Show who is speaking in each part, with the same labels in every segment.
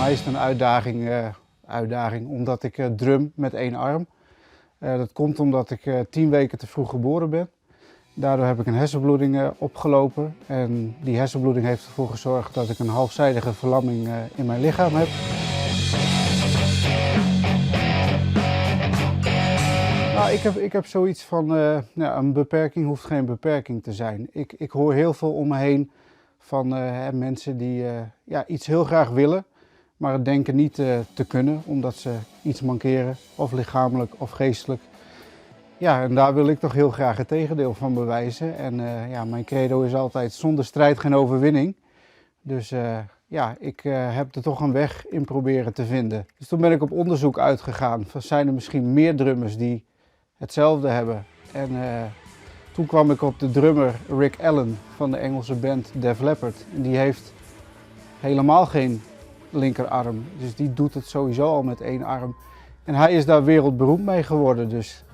Speaker 1: My is it in uitdaging, uitdaging omdat ik drum met één arm. Dat komt omdat ik 10 weken te vroeg geboren ben. Daardoor heb ik een hersenbloeding opgelopen. En die hersenbloeding heeft ervoor gezorgd dat ik een halfzijdige verlamming in mijn lichaam heb. Nou, ik heb zoiets van, ja, een beperking hoeft geen beperking te zijn. Ik hoor heel veel om me heen van mensen die ja, iets heel graag willen, maar het denken niet te kunnen omdat ze iets mankeren, of lichamelijk of geestelijk. Ja, en daar wil ik toch heel graag het tegendeel van bewijzen. En ja, mijn credo is altijd: zonder strijd geen overwinning. Dus ja, ik heb er toch een weg in proberen te vinden. Dus toen ben ik op onderzoek uitgegaan van: zijn er misschien meer drummers die hetzelfde hebben? En toen kwam ik op de drummer Rick Allen van de Engelse band Def Leppard. En die heeft helemaal geen linkerarm. Dus die doet het sowieso al met één arm. En hij is daar wereldberoemd mee geworden. Dus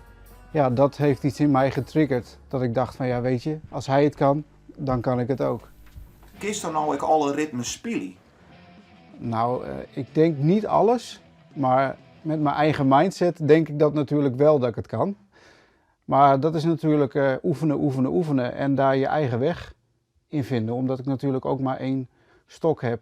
Speaker 1: ja, dat heeft iets in mij getriggerd. Dat ik dacht van: ja, weet je, als hij het kan, dan kan ik het ook.
Speaker 2: Kinst dan nou ek alle ritmes spylje?
Speaker 1: Nou, ik denk niet alles, maar met mijn eigen mindset denk ik dat natuurlijk wel dat ik het kan. Maar dat is natuurlijk oefenen, oefenen, oefenen en daar je eigen weg in vinden. Omdat ik natuurlijk ook maar één stok heb.